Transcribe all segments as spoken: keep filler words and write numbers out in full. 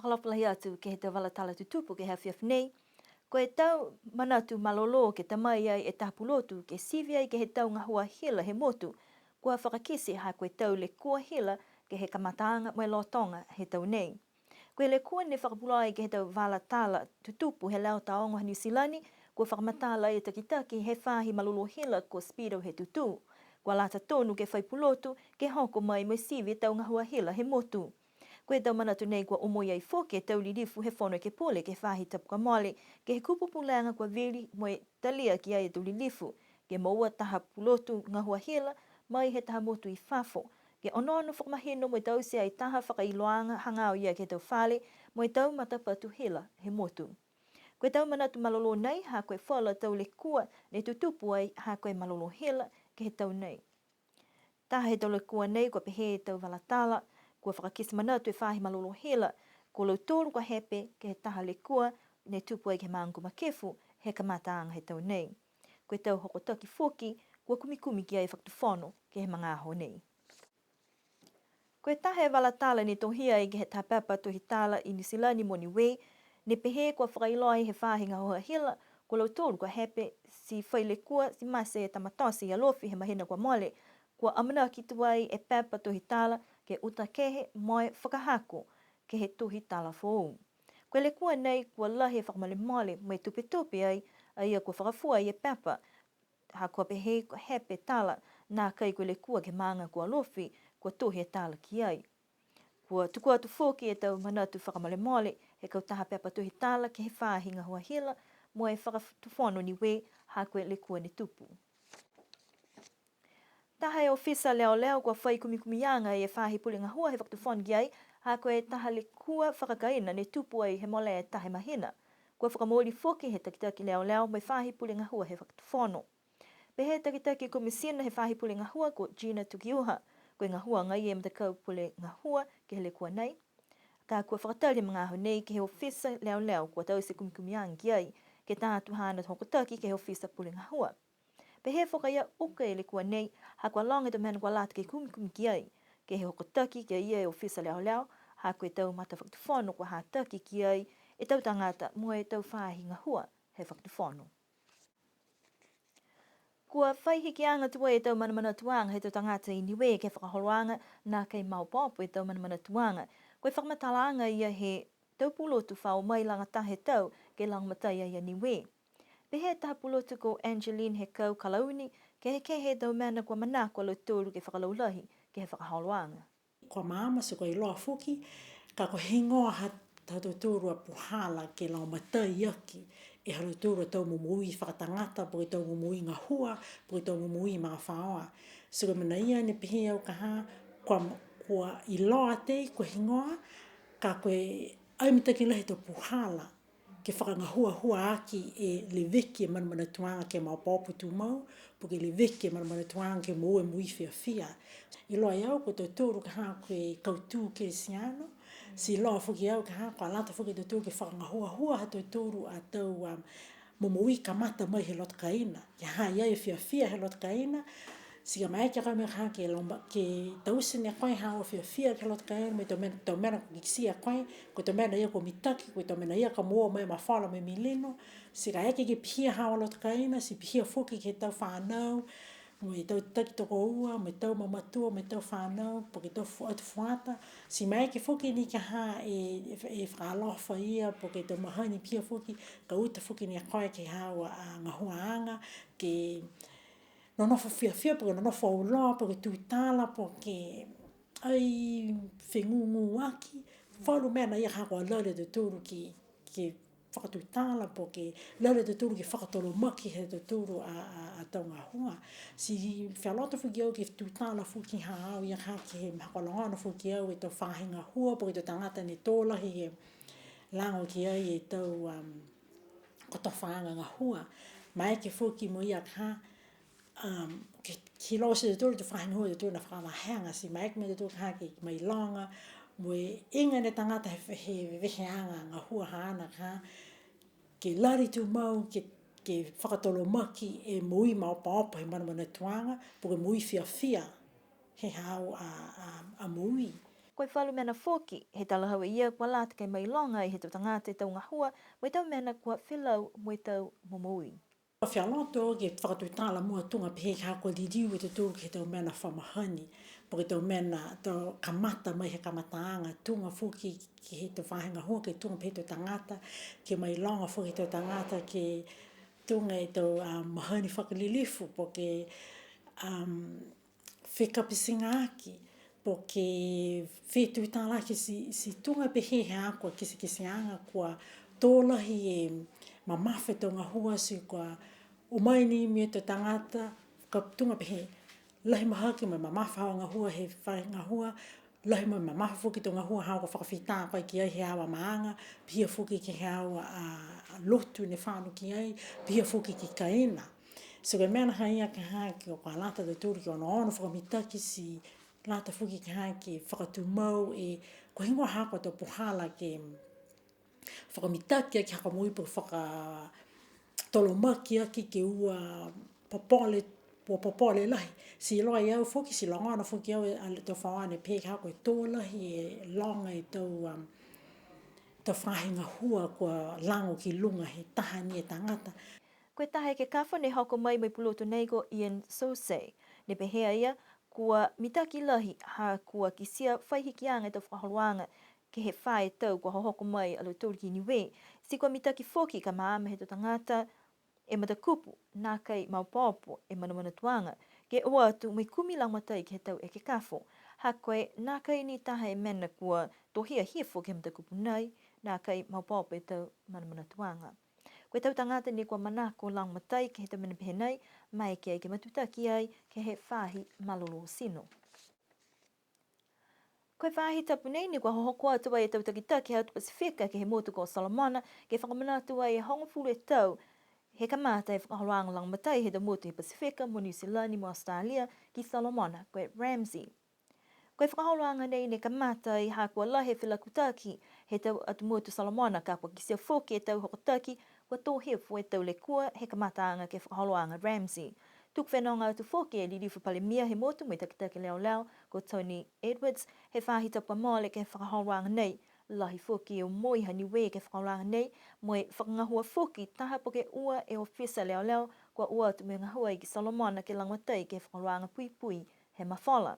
Fakaalofa lahi atu ke he tau vala tala tutupu ke he afiafi nei. Ko e tau manatu malolō ke ta mai ai e taha pulotu ke sivi ai ke he tau gahua hila he motu, kua fakakite ha ko e tau lekua hila ke he kamataaga mo e lotoga he tau nei. Ko e lekua ne fakapuloa ai ke he tau vala tala tutupu he Leo Taogo ha Niu Silani, kua fakamatala e takitaki he faahi malolō hila ko Speedo Hetutū. Kua lata tonu ke fai pulotu ke hoko mai mo e sivi e tau gahua hila he motu. Ko e tau manatu nei kua omoi ai foki e tau lilifu he Fono Ekepule ke he faahi tapu kua mole, ke he kupu pulega kua vili mo e talia ki ai e tau lilifu, ke moua taha pulotu gahua hila mai he taha motu i fafo, ke onoono fakamahino mo e taute ai taha fakailoaga hagaao ia ke he tau fale mo e tau matapatu hila he motu. Ko e tau manatu malolō nei, ha ko e falu a tau lekua ne tutupu ai, ha ko e malolō hila ke he tau nei. Taha he tau lekua nei, kua pehē e tau vala tala, kua fakakite manatu e faahi malolō hila, ko lautolu kua hepe ke he taha lekua ne tupu ai ke he maaga ko Makefu he kamataaga he tau nei. Ko e tau hokotaki foki, kua kumikumi ki ai e Fakatufono ke he magaaho nei. Ko e taha e vala tala ne tohia ai ke he taha pepa tohi tala i Niu Silani mo Niue, ne pehē kua fakailoa ai he faahi gahua hila, ko lautolu kua hepe ti fai lekua ti mate e tama tote i Alofi he mahina kua mole, kua amanaki tuai e pepa tohi tala ke uta kehe mo e fakahako ke he tohi tala foou. Ko e lekua nei kua lahi e fakamolemole mo e tupetupe ai, a ia kua fakafua ai e pepa, ha kua pehē kua hepe tala nākai ko e lekua ke he maaga ko Alofi kua tohi e tala ki ai. Kua tuku atu foki e tau manatu fakamolemole he kautaha pepa tohi tala ke he faahi gahua hila mo e Fakatufono Niue, ha ko e lekua ne tupu. Taha e ofisa leoleo kua fai kumikumiaga e faahi pule gahua he Fakatufono ki ai, ha ko e taha lekua fakakaina ne tupu ai he mole e taha e mahina. Kua fakamooli foki he takitaki leoleo mo e faahi pule gahua he Fakatufono. Pehē e takitaki Komisina he faahi pule gahua ko Gina Tukiuha, ko e gahua agaia e matakau pule gahua ke he lekua nei. Ka kua fakatali e magaaho nei ke he ofisa leoleo kua taute kumikumiaga ki ai, ke ta atu haana hokotaki ke he ofisa pule gahua. Pehē foki a ia uka e lekua nei, ha kua loga e tau mena kua lata ke kumikumi ki ai, ke he hokotaki ki a ia e ofisa leoleo, ha ko e tau matafakatufono kua hataki ki ai e tau tagata mo e tau faahi gahua he Fakatufono. Kua fai hikiaga tuai e tau manamanatuaga he tau tagata i Niue ke he fakaholoaga nākai maopoopo e tau manamanatuaga. Ko e fakamatalaaga ia he tau pulotu fa o mai lagataha he tau ke lagomatai ai a Niue. Pehē e taha pulotu ko Angeline Hekau Kalauni, kehekehe e tau mena kua manako a lautolu ke fakalaulahi ke he fakaholoaga. Kua maama, ti kua iloa foki, ka ko e heigoa ha, ha tautolu a puhala ke lagomatai aki e ha lautolu a tau momoui fakatagata, po ke tau momoui gahua, po ke tau momoui magafaoa. Ti ko e mena ia ne pehē au ka ha, kua, kua iloa tei, ko e heigoa, ka ko e ai mitaki lahi e tau puhala ke fakagahuahua aki e leveki e manamanatuaga ke maopoopo tumau, po ke leveki e manamanatuaga ke moua e moui fiafia. Iloa e au ko tautolu ka ha ko e kautū Kerisiano, ti iloa foki e au ka ha kua lata foki e tautolu ke fakagahuahua ha tautolu a tau, um, momoui kamata mai he loto kaina. Ke ha ha i ai e fiafia he loto kaina, ti ka maeke a koe mo e ka ha ke loma, ke taute ni a koe haau a fiafia ke he loto kaina, mo e tau mena, tau mena kua kitia e koe, ko e tau mena ia kua mitaki, ko e tau mena ia ka moua mai e mafola mo e melino, ti ka eke ke pihia haau a loto kaina, ti pihia foki ke he tau fanau, mo e tau takitokoua, mo e tau mamatua, mo e tau fanau, po ke tau fu-, atu fuata, ti maeke foki ni ka ha e, e, e fakaalofa ia, po ke tau mahani pihia foki, ka uta foki ni a koe ke he haau a, a gahuaaga, ke nonofo fiafia, po ke nonofo auloa, po ke tutala, po ke ai feguguaki, falu mena ia ka ha kua lali a tautolu ke, ke fakatutala, po ke lali a tautolu ke fakatolomaki he tautolu a, a, a tau gahua. Ti fia loto foki au ke tutala foki haau ia ka ha ke he, ha kua logona foki au e tau faahi gahua, po ke tau tagata ne tō lahi ke lago ki ai e tau, um, kotofaaga gahua. Maeke foki mo ia ka ha, um, ke, ke iloa ti tautolu e tau faahi gahua ha tautolu ne fakavahega, ti maeke mo tautolu ka ha ke mailoga, mo e iga ni e tagata he, he veveheaga gahua haana ka ha, ke lali tumau, ke, ke fakatolomaki e moui maopoopo he manamanatuaga, po ke moui fiafia he haau a, a, a moui. Ko e falu mena foki, he talahau e ia kua lata ke mailoga e he tau tagata e tau gahua, mo e tau mena kua felau mo e tau momoui. Kua fia loto ke fakatutala mua tuga pehē ka kua liliu e tautolu ke he tau mena fa mahani, po ke tau mena tau kamata mai he kamataaga, tuga foki ke he tau faahi gahua ke tuga pehē tau tagata, ke mailoga foki he tau tagata ke tuga e tau, a, mahani fakalilifu, po ke, um, fekapitigaaki, po ke fetutalaaki ti, ti tuga pehē he ha kua kitekiteaga kua tō lahi e mamafa e tau gahua ti kua o mai ni mena tau tagata, ka tuga pehē lahi mahaki mo e mamafa haau a gahua he fale gahua, lahi mo e mamafa foki tau gahua haau kua fakafita ko e ki ai he aoga maaga, pihia foki ke he aoga a, a lotu ne fano ki ai, pihia foki ki kaina. So ko e mena ha ia ka ha ke kua lata tautolu ke onoono fakamitaki ti lata foki ka ha ke fakatumau e, ko e heigoa ha ko e tau puhala ke fakamitaki aki ha ko e moui po ke fakatolomaki aki ke ua popole, ua popole lahi. Ti iloa e au foki, ti logona foki au e, a le tau faoa ne pehē ka ha ko e tō lahi e loga e tau, um, tau faahi gahua kua lago ki luga he taha ni e tagata. Ko e taha e ekekafo ne hoko mai mo e pulotu nei ko Ian Sose. Ne pehē a ia, kua mitaki lahi, ha kua kitia fai hikiaga e tau fakaholoaga, ke he fā e tau kua hohoko mai a lautolu ki Niue. Ti kua mitaki foki ka maama he tau tagata e matakupu, nākai maopoopo e manamanatuaga, ke o atu mo e kumi lagomatai ke he tau ekekafo. Ha ko e nākai ni taha e mena kua tohia hifo ke he matakupu nei, nākai maopoopo e tau manamanatuaga. Ko e tau tagata ne kua manako lagomatai ke he tau mena pehē nei, maeke ai ke matutaki ai ke he faahi malolō tino. Ko e faahi tapu nei ne kua hohoko atu ai e tau takitaki he atu Pasifika ke he motu ko Solomona, ke fakamanatu ai e hogofulu e tau he kamata e fakaholoaga lagomatai he tau motu he Pasifika mo Niu Silani mo Australia ki Solomona, ko e RAMSI. Ko e fakaholoaga nei ne kamata ai ha kua lahi e felakutaki he tau atu motu Solomona, ka kua kitia foki e tau hokotaki kua tō hifo e tau lekua he kamataaga ke he fakaholoaga RAMSI. Tuku fenoga atu foki e lilifu Palemia he motu mo e takitaki leoleo ko Tony Edwards he faahi tapu kua mole ke he fakaholoaga nei. Lahi foki e omoi ha Niue ke he fakaholoaga nei, mo e fakagahua foki taha po ke ua e ofisa leoleo kua o atu mo e gahua ai ki Solomona ke lagomatai ke he fakaholoaga puipui he mafola.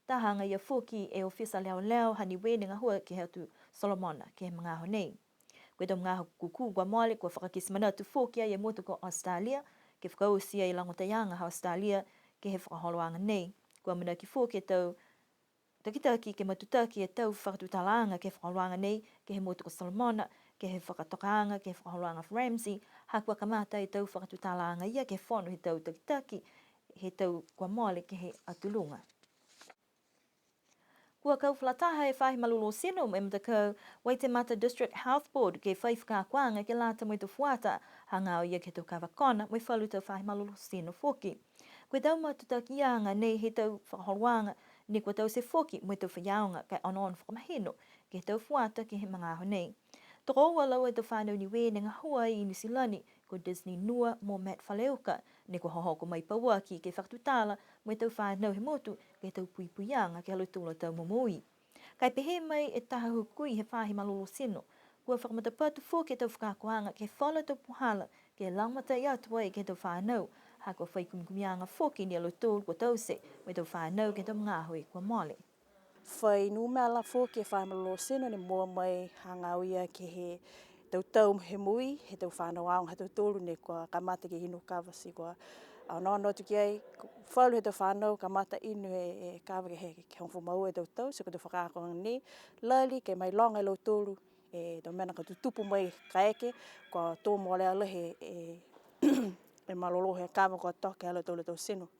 Taha agaia foki e ofisa leoleo ha Niue ne gahua ke he atu Solomona ke he magaaho nei. Ko e tau magaaho kūkū kua mole, kua fakakite manatu foki ai e motu ko Australia, ke fakaoti ai e lagotaiaga ha Australia ke he fakaholoaga nei. Kua amanaki foki e tau takitaki ke matutaki e tau fakatutalaaga ke he fakaholoaga nei, ke he motu ko Solomona, ke he fakatokaaga ke he fakaholoaga RAMSI, ha kua kamata e tau fakatutalaaga ia ke he fono he tau takitaki he tau kua mole ke he atu luga. Kua kau fakalataha e faahi malolō tino mo e matakau Waitemata District Health Board ke fai fakaakoaga ke lata mo e tau fuata, hagaao ia ke he tau kava kona mo e falu tau faahi malolō tino foki. Ko e tau matutakiaga nei he tau fakaholoaga ne kua taute foki mo e tau faiaoga ka e onoono fakamahino ke he tau fuata ke he magaaho nei. Tokoua laua e tau fanau Niue ne gahua ai i Niu Silani, ko Disney Nua mo Matt Faleuka, ne kua hohoko mai pauaki ke fakatutala mo e tau fanau he motu ke he tau puipuiaga ke he ha lautolu a tau momoui. Ka e pehē mai e taha hukui he faahi malolō tino, kua fakamatapatu foki e tau fakaakoaga ke he falu tau puhala ke lagomatai atu ai ke he tau fanau, ha kua fai kumikumiaga foki ni a lautolu kua taute mo e tau fanau ke he tau magaaho kua mole. Fai numela foki e faahi malolō tino ne moua mai hagaao ia ke he tau tau he moui he tau fanau aoga ha tautolu ne kua kamata ke inu kava, ti kua onoono atu ki ai, falu he tau fanau kamata inu e, e kava ke he, ke he hogofulu ma ua e tau tau, ti ko e tau fakaakoaga nei, lali ke mailoga e lautolu e tau mena ka tutupu mai kaeke kua tō molea lahi e, e, e malolō he kava kua toka ke he ha lautolu a tau tino.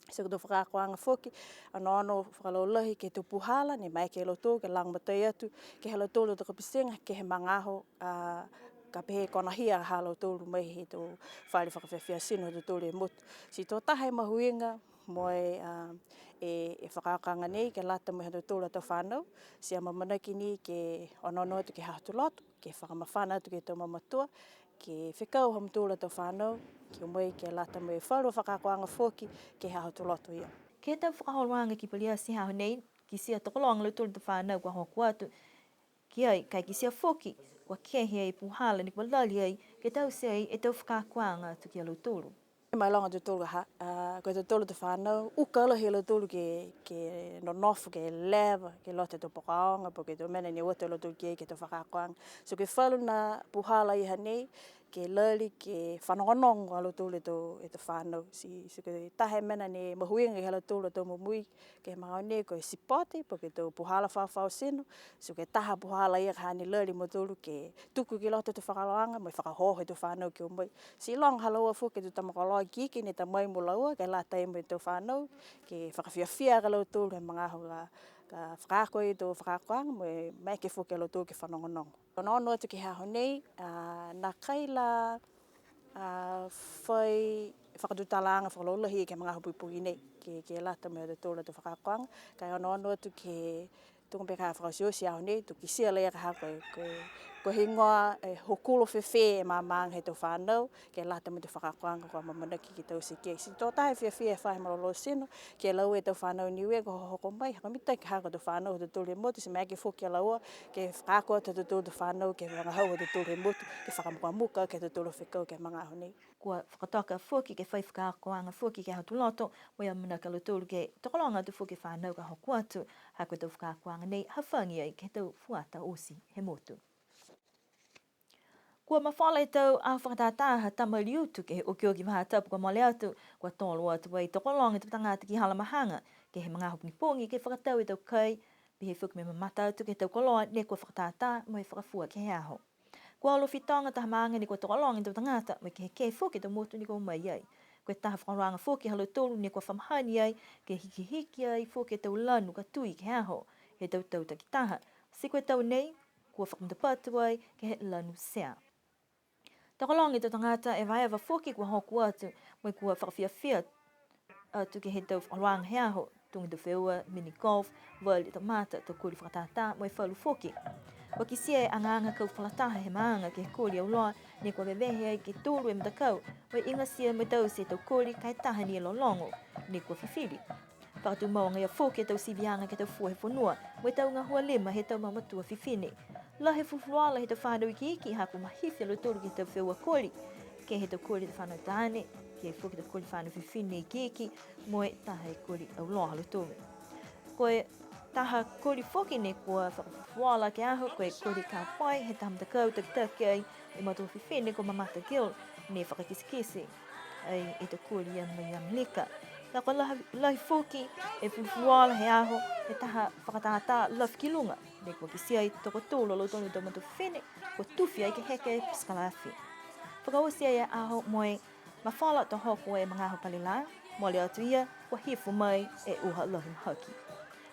Ti ko e tau fakaakoaga foki, onoono fakalaulahi ke he tau puhala ne maeke e lautolu ke lagomatai atu ke he ha lautolu a tau kapitiga ke he magaaho, a, ka pehē konahia ha lautolu mai he tau fale fakafiafia tino ha tautolu e motu. Ti to taha e mahuiga mo e, a, e, e fakaakoaga nei ke lata mo e ha tautolu a tau fanau, ti amaamanaki ni ke onoono atu ke he Aho Tuloto, ke fakamafana atu ke he tau mamatua, ke fekau ha mutolu a tau fanau, ke o mai ke lata mo e falu fakaakoaga foki ke he Aho Tuloto ia. Ke he tau fakaholoaga ki Paliati he aho nei, kitia tokologa a lautolu e tau fānau kua hoko atu ki ai, ka e kitia foki kua kehe e puhala ne kua lali ai ke taute ai e tau fakaakoaga atu ki a lautolu. Mailoga e tautolu ha, a, ko e tautolu e tau fānau, uka lahi a lautolu ke, ke nonofo, ke leva, ke loto he tau poko aoga, po ke tau mena ne o atu a lautolu ki ai ke he tau fakaakoaga. So ko e falu a puhala ia hanei, ke lali, ke fanogonogo a lautolu e tau, e tau fānau. Ti, ti ko e taha e mena ne mahuiga ke he ha lautolu a tau momoui, ke he magaaho nei ko e sipote, po ke tau puhala fafao tino, ti ko e taha puhala ia ka hane lali a mautolu ke tuku ki loto he tau fakaholoaga, mo e fakaohooho e tau fānau ke o mai. Ti loga ha laua foki e tau tama koloa ikiiki ne ta mai mo laua, ke lata mo e tau fānau, ke fakafiafia a lautolu he magaaho ka, ka fakaako e tau fakaakoaga, mo e maeke foki a lautolu ke fanogonogo. Onoono atu ke he aho nei, a, nākai la, a, fai fakatutalaaga fakalaulahi ke he magaaho pogipogi nei, ke, ke lata mo e ha tautolu a tau fakaakoaga, ka e onoono atu ke tuga pehē ka fakaotioti e aho nei, to kitia laia ka ha ko e, ko e, ko e heigoa e hokulo fēfē e maamaaga he tau fānau, ke lata mo e tau fakaakoaga kua amaamanaki ke taute ki ai. Ti to taha e fiafia he faahi malolō tino, ke he laua e tau fānau Niue kua hohoko mai, ha kua mitaki ha ko e tau fānau ha tautolu he motu, ti maeke foki a laua, ke fakaako atu ha tautolu a tau fānau, ke vagahau ha tautolu he motu, ke fakamukamuka ke he ha tautolu a fekau ke he magaaho nei. Kua fakatoka foki ke fai fakaakoaga foki ke he Aho Tuloto, mo e amaamanaki a lautolu ke tokologa atu foki e fānau ka hoko atu, ha ko e tau fakaakoaga nei, hafagi ai ke he tau fuata oti he motu. Kua mafola e tau aho fakatātā ha Tama Liutu ke he okioki faahi tapu kua mole atu, kua tolo atu ai tokologa e tau tagata ki Halamahaga, ke he magaaho pogipogi ke fakatau e tau kai, pihia foki mo e mamata atu ke he tau koloa ne kua fakatātā mo e fakafua ke he aho. Ko Alofi Toga taha maaga ne kua tokologa e tau tagata, mo e kehekehe foki e tau motu ne kua o mai ai. Ko e taha fakaholoaga foki ha lautolu ne kua fa mahani ai, ke hikihiki ai foki e tau lanu ka tui ke he aho, he tau tau takitaha. Ti ko e tau nei, kua fakamatapatu ai ke he lanu sea. Tokologa e tau tagata evaeva foki kua hoko atu, mo e kua fakafiafia atu ke he tau fakaholoaga he aho, tuga e tau feua, mini golf, vali tamata, tau koli fakatātā, mo e falu foki. Kua kitia e agaaga kau fakalataha he maaga ke he koli auloa, ne kua vevehe ai ke tolu e matakau, mo e igatia mo e taute e tau koli ka e taha ni e lologo, ne kua fifili. Fakatumau agaia foki e tau siviaga ke he tau fua he fonua, mo e tau gahua lima he tau mamatua fifine. Lahi e fulufuluola he tau fānau ikiiki, ha kua mahifi a lautolu ke he tau feua koli, ke he tau koli he tau fānau taane, ke he foki tau koli fānau fifine ikiiki, mo e taha e koli auloa ha lautolu. Ko e taha koli foki ne kua fakafuluola ke he aho, ko e koli ka pai he taha matakau takitaki ai e matua fifine ko Mamata Gill, ne fakakitekite ai e tau koli ia mai Amelika. Ka kua lahi, lahi foki e fulufuluola he aho, he taha fakatātā lafi ki luga, ne kua kitia ai tokotolu a lautolu tau matua fifine, kua tufi ai ke heke e pasikala afi. Fakaoti ai e aho mo e mafola to hoko e magaaho pale lā, mole atu ia, kua hifo mai e uha lahi mahaki.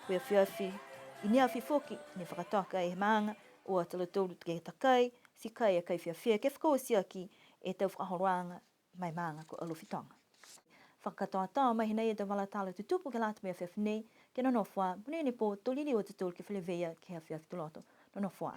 Ko e afiafi i neafi foki, ne fakatoka ai he maaga, o atu a lautolu ke takai, ti kai e kai fiafia ke fakaoti aki e tau fakaholoaga ma e maaga ko Alofi Toga. Fakakatoatoa mai hinei e tau vala tala tutupu ke lata mo e afiafi nei, kia nonofo ā, monuina e pō, to liliu a tautolu ke feleveia ke he afiafi Tuloto. Nonofo ā.